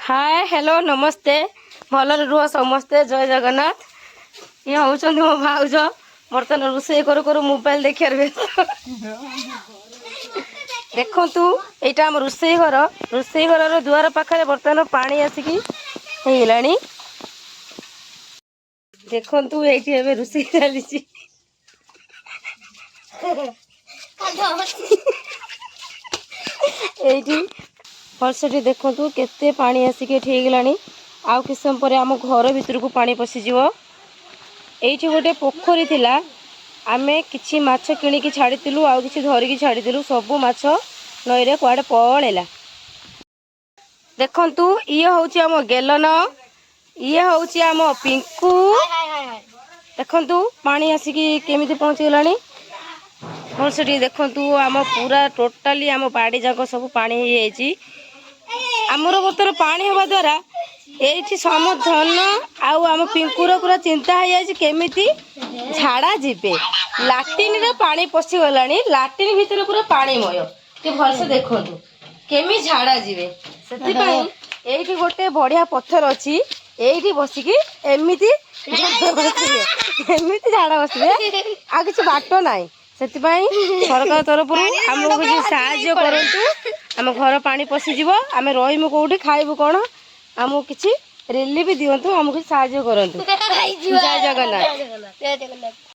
ହାଏ, hello, ନମସ୍ତେ। ଭଲରେ ରୁହ ସମସ୍ତେ। ଜୟ ଜଗନ୍ନାଥ। ଇଏ ହେଉଛନ୍ତି ମୋ ଭାଉଜ। ବର୍ତ୍ତମାନ ରୋଷେଇ କରୁ କରୁ ମୋବାଇଲ ଦେଖିବାର ବ୍ୟସ୍ତ। ଦେଖନ୍ତୁ, ଏଇଟା ଆମ ରୋଷେଇ ଘର। ରୋଷେଇ ଘରର ଦୁଆର ପାଖରେ ବର୍ତ୍ତମାନ ପାଣି ଆସିକି ହେଇଗଲାଣି। ଦେଖନ୍ତୁ, ଏଇଠି ଏବେ ରୋଷେଇ ଚାଲିଛି। ଏଇଠି ଭଲସେ ଟିକେ ଦେଖନ୍ତୁ, କେତେ ପାଣି ଆସିକି ଏଠି ହେଇଗଲାଣି। ଆଉ କିଛି ସମୟ ପରେ ଆମ ଘର ଭିତରକୁ ପାଣି ପଶିଯିବ। ଏଇଠି ଗୋଟେ ପୋଖରୀ ଥିଲା। ଆମେ କିଛି ମାଛ କିଣିକି ଛାଡ଼ିଥିଲୁ, ଆଉ କିଛି ଧରିକି ଛାଡ଼ିଥିଲୁ। ସବୁ ମାଛ ନଈରେ କୁଆଡ଼େ ପଳେଇଲା। ଦେଖନ୍ତୁ, ଇଏ ହେଉଛି ଆମ ଗେଲନ, ଇଏ ହେଉଛି ଆମ ପିଙ୍କୁ। ଦେଖନ୍ତୁ, ପାଣି ଆସିକି କେମିତି ପହଞ୍ଚିଗଲାଣି। ଭଲସେ ଟିକେ ଦେଖନ୍ତୁ। ଆମ ପୁରା ଟୋଟାଲି ଆମ ବାଡ଼ି ଯାକ ସବୁ ପାଣି ହେଇଯାଇଛି। ଆମର ବର୍ତ୍ତମାନ ପାଣି ହେବା ଦ୍ୱାରା ଏଇଠି ସମ ଧନ ଆଉ ଆମ ପିଙ୍କୁର ପୁରା ଚିନ୍ତା ହେଇଯାଇଛି, କେମିତି ଝାଡ଼ା ଯିବେ। ଲାଟିନରେ ପାଣି ପଶିଗଲାଣି। ଲାଟିନ୍ ଭିତରେ ପୁରା ପାଣିମୟ। ଟିକେ ଭଲସେ ଦେଖନ୍ତୁ, କେମିତି ଝାଡ଼ା ଯିବେ। ସେଥିପାଇଁ ଏଇଠି ଗୋଟେ ବଢିଆ ପଥର ଅଛି। ଏଇଠି ବସିକି ଏମିତି ଝାଡ଼ା ବସିବେ, ଏମିତି ଝାଡ଼ା ବସିବେ। ଆଉ କିଛି ବାଟ ନାହିଁ। ସେଥିପାଇଁ ସରକାର ତରଫରୁ ଆମକୁ କିଛି ସାହାଯ୍ୟ କରନ୍ତୁ। ଆମ ଘର ପାଣି ପଶିଯିବ, ଆମେ ରହିମୁ କୋଉଠି, ଖାଇବୁ କ'ଣ? ଆମକୁ କିଛି ରିଲିଫ ଦିଅନ୍ତୁ, ଆମକୁ କିଛି ସାହାଯ୍ୟ କରନ୍ତୁ। ଜୟ ଜଗନ୍ନାଥ। ଜୟ ଜଗନ୍ନାଥ।